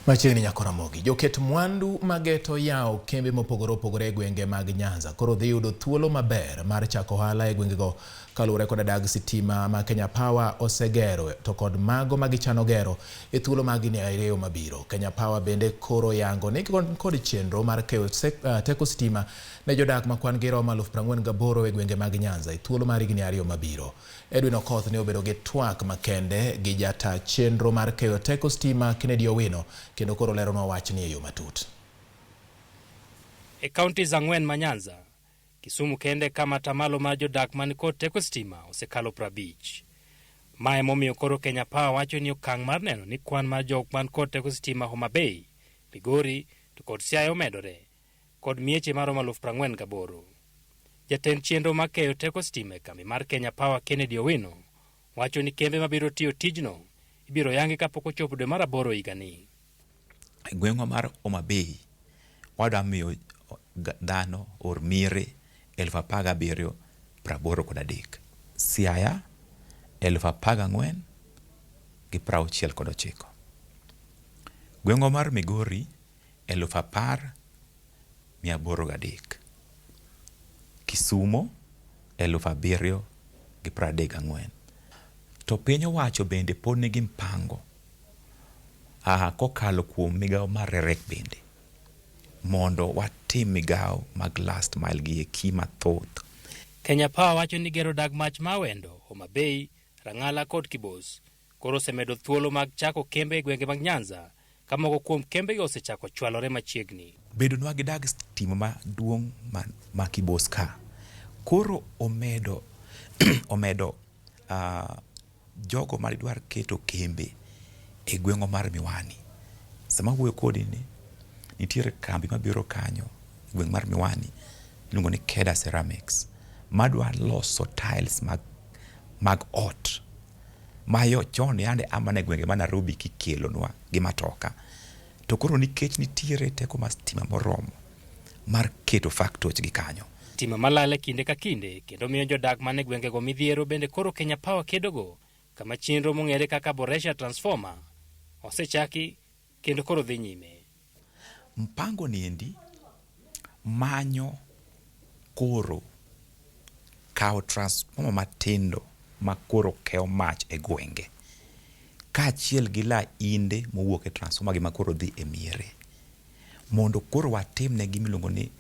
Machiegni nyako Ramogi, joket mwandu mageto yawo kembe mopogore opogore e gwenge mag Nyanza koro dhi yudo thuolo maber mar chako ohala e gwengego kaluwore koda dag sitima ma Kenya Power osegero to kod mago ma gichano gero e thuolo mag higni ariyo mabiro. Kenya Power bende koro yango ni gin kod chenro mar keyo teko sitima ne jodak ma kwan gi romo 48,000 e gwenge mag Nyanza e thuolo mar higni ariyo mabiro. Edwin Okoth ne obedo gi twak makende gi jata chenro mar keyo teko stima Kennedy Owino kendo koro leronwa wachni e yo matut. E counties ang'wen ma Nyanza, Kisumu kende kama atamalo mar jodak man kod teko stima osekalo 50. Ma emomiyo koro Kenya Power wacho ni okang' mar neno ni kwan mar jok man kod teko stima Homa Bay, Migori to kod Siaya omedore kod mieche maromo 48,000. Jatend chenro mar keyo teko stima e kambi mar Kenya Power Kennedy Owino wacho ni kembe mabiro tiyo tijno ibiro yangi kapok ochopo dwe mar aboro higani. E gweng'wa mar Homa Bay wadwa miyo dhano or miere 17,083. Siaya 14,069. Gweng'wa mar Migori 10,803. Kisumo 7,034. To piny owacho bende pod nigi mpango kokalo kuom migawo mar REREC bende mondo watim migawo mag last mile gi eki mathoth. Kenya Power wacho ni gero dag mach ma Awendo, Homa Bay, Rang'ala kod Kibos koro osemedo thuolo mag chako kembe e gwenge mag Nyanza ka moko kuom kembego osechako chwalore machiegni. Bedonwa gi dag stima maduong' ma Kibos ka koro omedo omedo jogo madwar keto kembe e gweng'wa mar Miwani. Sama awuoyo kodi ni, nitiere kambi mabiro kanyo e gweng' mar Miwani iluongo ni Keda Ceramics madwa loso tiles mag ot ma chon yande a mana e gwenge ma Nairobi kikelonwa gi matoka. To koro nikech nitiere teko mar stima moromo mar keto factory gi kanyo. Stima malal e kinde ka kinde kendo miyo jodak man e gwengego midhiero bende koro Kenya Power kedogo kama chenro mong'ere kaka Boresha Transformer osechaki kendo koro dhi nyime. Mpango ni endi manyo koro kawo transformer matindo ma koro keyo mach e gwenge kaachiel gi lainde mowuok e transformer gi makoro dhi e miere mondo koro watimne gima iluongo ni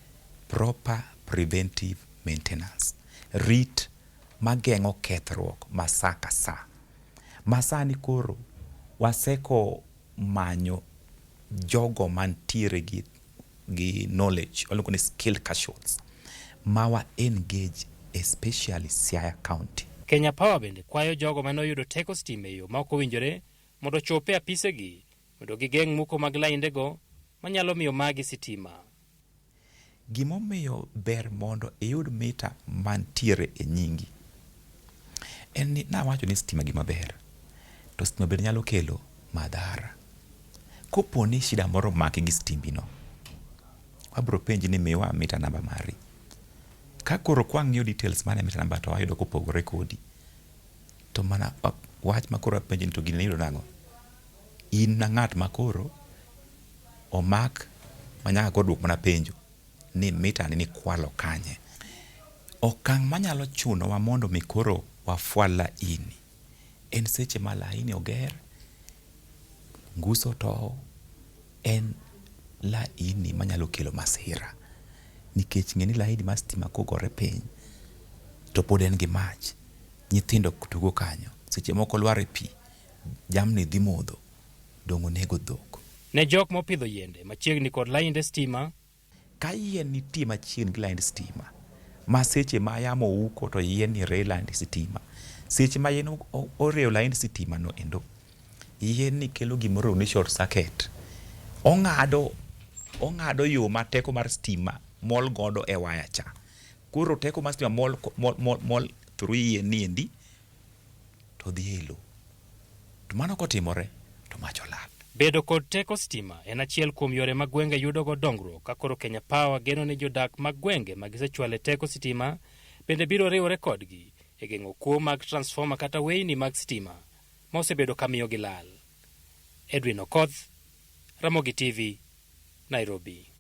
proper preventive maintenance, rit mageng'o kethruok ma sa ka sa. Ma sani koro waseko manyo jogo mantiere gi knowledge waluongo ni skilled casuals ma wa engage especially Siaya County. Kenya Power bende kwayo jogo mane oyudo teko stima e yo ma ok owinjore mondo ochop e apisegi mondo gigeng' muko mag laindego manyalo miyo magi sitima. Gimomiyo ber mondo iyud mita mantiere e nyingi en ni nawacho ni stima gima ber to stima bende nyalo kelo madhara. Kopo ni shida moro omaki gi stimbi no, wabro penji ni miwa mita namba mari. Ka koro kwang'iyo details man e mita namba to wayudo kopogore kodi, to mana wach ma koro apenji ni to gini niyudo nang'o? In na ng'at ma koro omak ma nyaka koro duok mana penjo ni mita ni nikwalo kanye. Okang' manyalo chunowa mondo mi koro wafwal laini en seche ma laini oger, nguso tow, en laini manyalo kelo masira. Nikech ng'e ni laini mar stima kogore piny to pod en gi mach, nyithindo tugo kanyo, seche moko lwar e pi, jamni dhi modho, dong' onego dhok. Ne jok mopidho yiende machiegni kod lainde stima. Ka yien nitie machiegni gi laind stima, ma seche ma yamo ouko to yien ni reyo laind sitima, seche ma yien oreyo laind sitima no endo, yien ni kelo gimoro ni short circuit. Ong'ado, ong'ado yo ma teko mar stima mol godo e waya cha. Koro teko mar stima mol, mol, mol, mol through yien ni endi to dhi e lowo. To mano kotimore to mach olal. Bedo kod teko stima en achiel kuom yore ma gwenge yudogo dongruok ka koro Kenya Power geno ni jodak mag gwenge ma gisechwale teko sitima bende biro riwore kodgi e geng'o kuo mag transformer kata weyni mag sitima ma osebedo ka miyo gilal. Edwin Okoth, Ramogi TV, Nairobi.